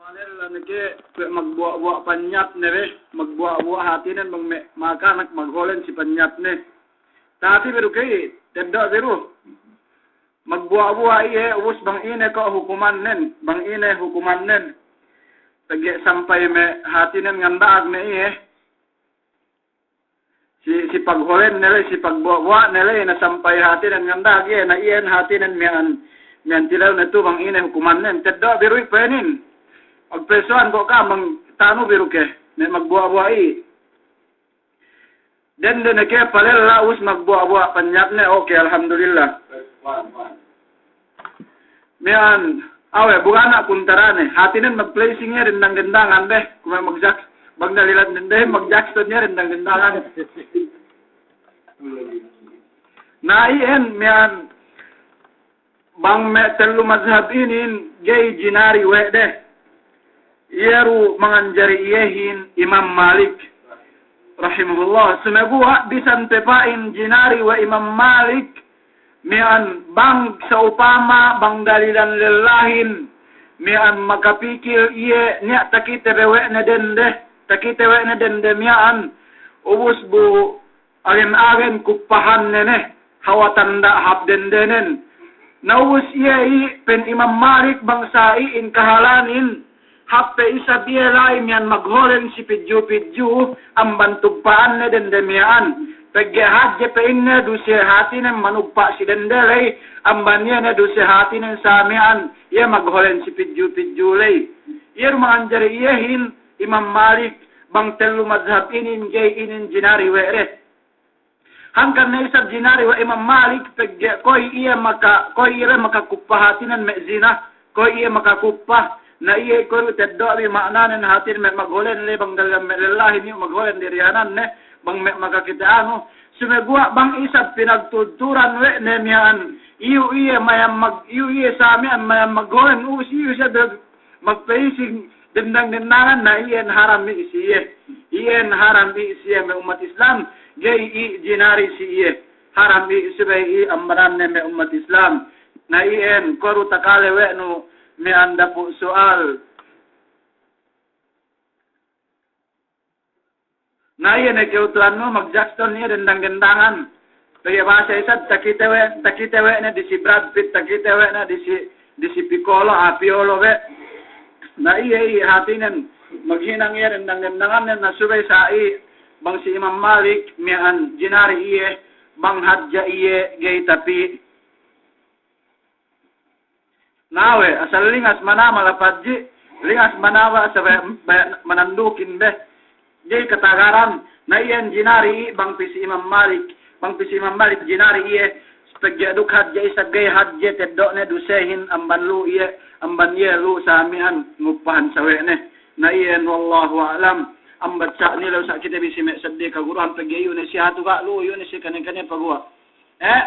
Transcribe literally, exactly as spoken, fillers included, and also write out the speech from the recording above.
Anella ne ke, kuwe' magbuwa'-buwa' panyapne be, magbuwa'-buwa' hatinen bang me' makanak magholen si panyapne. Tapi bi du ke, teddo' bi du. Magbuwa'-buwa' iye, ubus bang ine ko' hukumannen, bang ine hukumannen. Pegge' sampay me' hatinen nganda'ag ne iye. Si, si pagholenne ley, si pagbuwa'-buwa'ne ley, na sampay hatinen nganda'ag iye, na iyen hatinen miya'an, miya'an tilewne tu bang ine hukumannen. Teddo' bi du i' pe'enin. Magpesuwan ko' ka'am bang tanu bi du ke, me' magbuwa'-buwa' i'. Dende ne ke palella ubus magbuwa'-buwa' panyapne, oke, alhamdulillah. Miya'an, awe', bu ga' ne kuntarane. Hatinen magplacing iye dendang-dendangan be. Kume' magjak, bang dalilan dende magjakstone iye dendang-dendangan. Na iyen miya'an, bang me' tellu mazhab inin ga'i jinari we' de. Iye du manganjari iyehin Imam Malik rahimahullah. Sumeguwa' bisan pe pa'in jinari we' Imam Malik, miya'an bang sa'upama bang dalilan lellahin, miya'an makapikil iye niya' takite be we' ne dende, takite we' ne dende miya'an, ubus bu agen-agen kuppahanne ne, hawal tanda' hap dendenen. Na ubus iye i' pe'in Imam Malik bang sa iyan kahalanin, hap pe isab iye la'i miya'an magholen si pidju-pidju amban tugpa'anne dende miya'an. Pegge' hadje pe'inne duse hatinen manugpa' si dende ley, amban iye ne duse hatinen sa miya'an, iye magholen si pidju-pidju ley. Iye du manganjari iyehin Imam Malik, bang tellu mazhab inin ga'i inin jinari we' de. Hangkan ne isab jinari we' Imam Malik pegge' kuwe' iye maka, kuwe' iye makakuppa hatinen me' zina, kuwe' iye makakuppa. Na iye kuwe' du teddo' bi ma'nanen hatinen me' magholen ley bang dalilan me' lellahin iyu' magholen diriyananne, bang me' makakite anu. Sumeguwa' bang isab pinagtudturan we' ne miya'an, iyu' iye mayam mag-, iyu' iye sa miya'an mayam magholen, u, si iyu' siye magpa'ising dendang-dendangan, na iyan haram i' si iye. Iyan haram i' si iye me' ummat Islam, ga'i i' jinari si iye. Haram i' subey i' ambananne me' ummat Islam. Na iyan kuwe' du takale we' nu miya'an dapu' su'al. Na iye ne kewturan nu magjakstone iye dendang-dendangan. Pegge' bahasa isab takite we', takite we' ne disi Brad Pitt, takite we' ne disi, disi Piccolo, a, Piolo we'. Na iye i' hatinen maghinang iye dendang-dendangannen, na subey sa i' bang si Imam Malik miya'an jinari iye bang hadja iye ga'i tapi Na we', asal lingas manamal, apadji lingas manamal, asal baya', baya' manandukin be. Ga'i katagaran. Na iyan jinari i' bang pī si Imam Malik, bang pī si Imam Malik jinari iye, pegge' duk hadje isab ga'i hadje teddo'ne dusehin amban lu iye, amban iye lu sa miya'an nguppahan sawe'ne. Na iyan wallahu a'lam. Ambat sa' nilew sa' kite bi si me' seddili kaguruhan pegge' iyu' ne si hatu ga' lu, iyu' ne si kane-kane paguwa'. Eh?